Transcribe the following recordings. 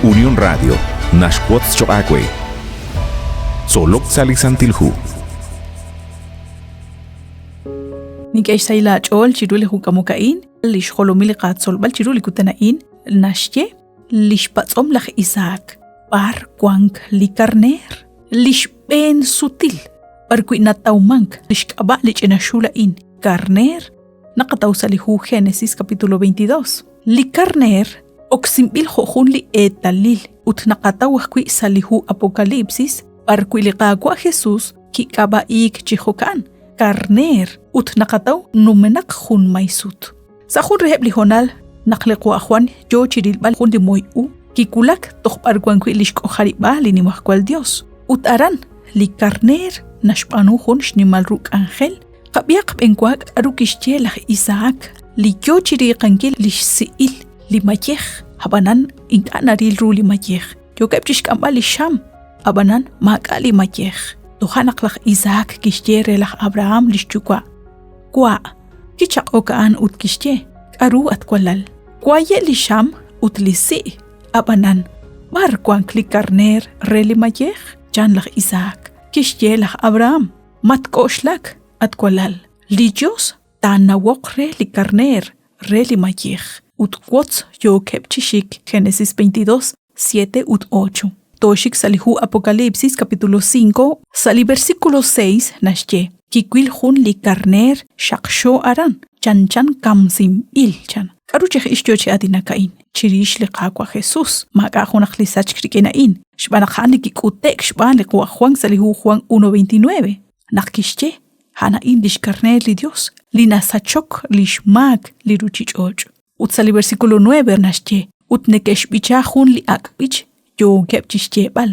Unión Radio naxwotz choq' aawe. Tzolok sa' li Santil Hu. Nink'e xsahil aach'ool chiru li junk'amok a'in, li xjolomil li qatzolb'al chiru li kutan a'in naxye li xpatz'om laj Isaac, b'ar wank li karneer? Li xb'een sutil b'arwi' natawmank li xk'ab'a' li ch'ina xul a'in, karneer, naqataw sa' li hu Génesis capítulo 22. Li karneer oksinb'il jo' jun li eetalil ut naqataw ajwi' sa' li hu Apocalipsis b'arwi' li Qaawa' Jesus kik'ab'a'iik chi jo'kan, karneer, ut naqataw numenaq jun may sut. Sa' jun reheb' li hoonal naq li qawa' Juan yoo chi rilb'al jun li moy u, kiwulak toj b'ar wan wi' lix k'ojarib'aal li Nimajwal Dios, ut aran li karneer naxb'aanu jun xnimal ru k'anjel. Qab'ihaq b'enwa k'aru kixye laj Isaac li yo chi riiqankil li xsi'il li mayej, ab'anan ink'a' naril ru li mayej. Yookeb' chi xk'amb'al li xam, ab'anan maak'a' li mayej. Toja' naq laj Isaac kixye re laj Abraham li xyuwa', Wa', kichaq'ok a'an ut kixye, K'aru at walal? Waye' li xam ut li si', ab'anan b'ar wank li karneer re li mayej? chan laj Isaac. Kixye laj Abraham, Matk'oxlak, at walal, li Yos taanawoq re li karneer re li mayej. Ut wotz yookeb' chi xik Génesis 22, 7 ut 8. Tooxik sa' li hu Apocalipsis capítulo 5, sa' li versículo 6 naxye, Kiwil jun li karneer xaqxo aran, chanchan kamsinb'il, chan. K'aru chi aj ix yo chi aatinak a'in? Chirix li Qaawa' Jesús. Maak'a' junaq li sachk rik'in a'in, xb'aan naq a'an li kik'ute'k xb'aan li qawa' Juan sa' li hu Juan 1.29, naq kixye, A'an a'in li xkarneer li Yos, li nasachok li xmaak li ruuchich'och'. Ut sa' li versículo 9 naxye, Ut neke'xb'icha jun li ak' b'ich yookeb' chi xyeeb'al,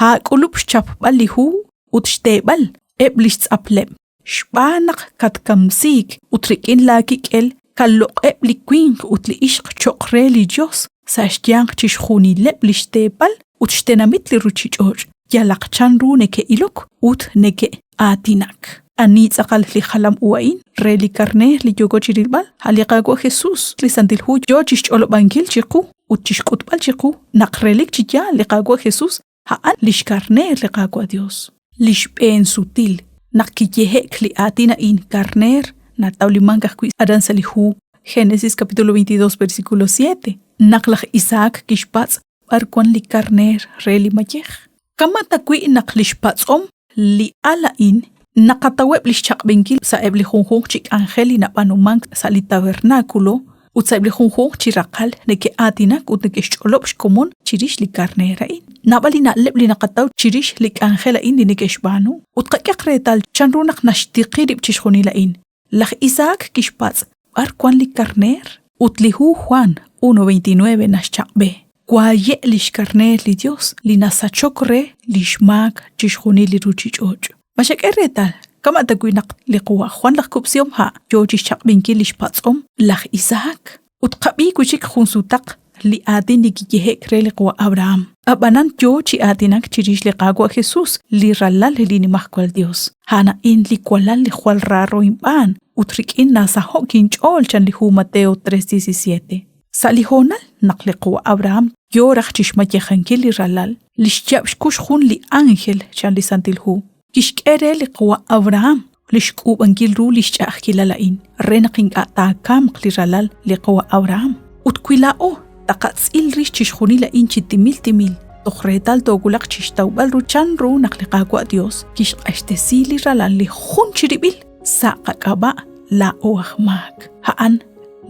Aak'ulub' xchapb'al li hu ut xteeb'al eb' li xtz'apleb', xb'aan naq katkamsiik ut rik'in laakik'el kaloq'eb' li winq ut li ixq cho'q re li Yos sa' xyanq chixjunileb' li xteepal ut xtenamit li ruuchich'och', yalaq chanru neke'ilok ut neke'aatinak. Ani tz'aqal li jalam u a'in re li karneer li yooko chi rilb'al? A' li Qaawa' Jesús. Li Santil Hu yo chi xch'olob'ankil chiqu ut chi xk'utb'al chiqu naq relik chi yaal li Qaawa' Jesús a'an li xkarneer li Qaawa' Dios. Li xb'een sutil naq kiyehe'k li aatin a'in karneer natawlimank ajwi' aran sa' li hu Génesis capítulo 22 versículo 7, naq laj Isaac kixpatz' b'ar wan li karneer re li mayej. Kama' tawi' naq li xpatz'om li al a'in naqataweb' li xchaq'b'enkil sa'eb' li junjunq chi k'anjel li nab'aanumank sa' li tabernáculo ut sa'eb' li junjunq chi raqal neke'aatinak ut neke'xch'olob' xkomon chirix li karneer a'in. Naab'al li na'leb' li naqataw chirix li k'anjel a'in li neke'xb'aanu. Ut qak'ehaq reetal chanru naq naxtiqi rib' chixjunil a'in. Laj Isaac kixpatz' b'ar wank li karneer ut li hu Juan 1.29 naxchaq'b'e, Waye' li xkarneer li Yos li nasachok re li xmaak chixjunil li ruuchich'och'. Ma xak'e reetal kama' tawi' naq li qawa' Juan laj Kub'sihom Ha' yo chi xchaq'b'inkil li xpatz'om laj Isaac? Ut qab'i wi' chik jun sutaq li aatin li kiyehe'k re li qawa' Abraham. Ab'anan yo chi aatinak chirix li Qaawa' Jesús, li Ralal li Nimajwal Yos. A'an a'in li walal li jwal raaro inb'aan, ut rik'in nasaho'k inch'ool, chan li hu Mateo 3:17. Sa' li hoonal naq li qawa' Abraham yo raj chi xmayejankil li ralal, li xyaab' xkux jun li ánjel, chan li Santil Hu, kixk'e re li qawa' Abraham li xk'uub'ankil ru li xch'a'ajkilal a'in re naq ink'a' taakamq li ralal li qawa' Abraham. Ut wi laa'o taqatz'il rix chixjunil a'in chi timil timil, toj reetal toowulaq chixtawb'al ru chan ru naq li Qaawa' Dios kixq'axtesi li ralal li jun chirib'il sa' qak'ab'a' laa'o aj maak. A'an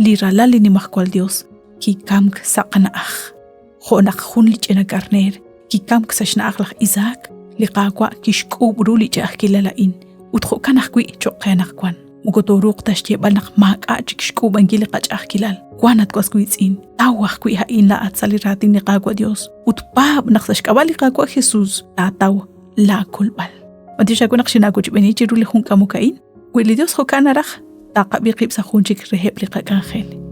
li ralal li Nimajwal Dios kikamk sa' qana'aj. Jo' naq jun li ch'ina karneer kikamk sa' xna'aj laj Isaac, li Qaawa' kixk'uub' ru li ch'a'ajkilal a'in ut jo'kan ajwi' cho'q qe anaqwan. Moko tooruuq ta xyeeb'al naq maak'a' chik xk'uub'ankil li qach'a'ajkilal. Wank at was wiitz'in, taw ajwi' a'in laa'at sa' li raatin li Qaawa' Dios ut paab' naq sa' xk'ab'a' li Qaawa' Jesus taataw laakolb'al. B'antiox aawe naq xinaawochb'eeni chiru li jun k'amok a'in. Wi li Dios jo'kan naraj, taqab'i qib' sa' jun chik reheb' li qak'anjel.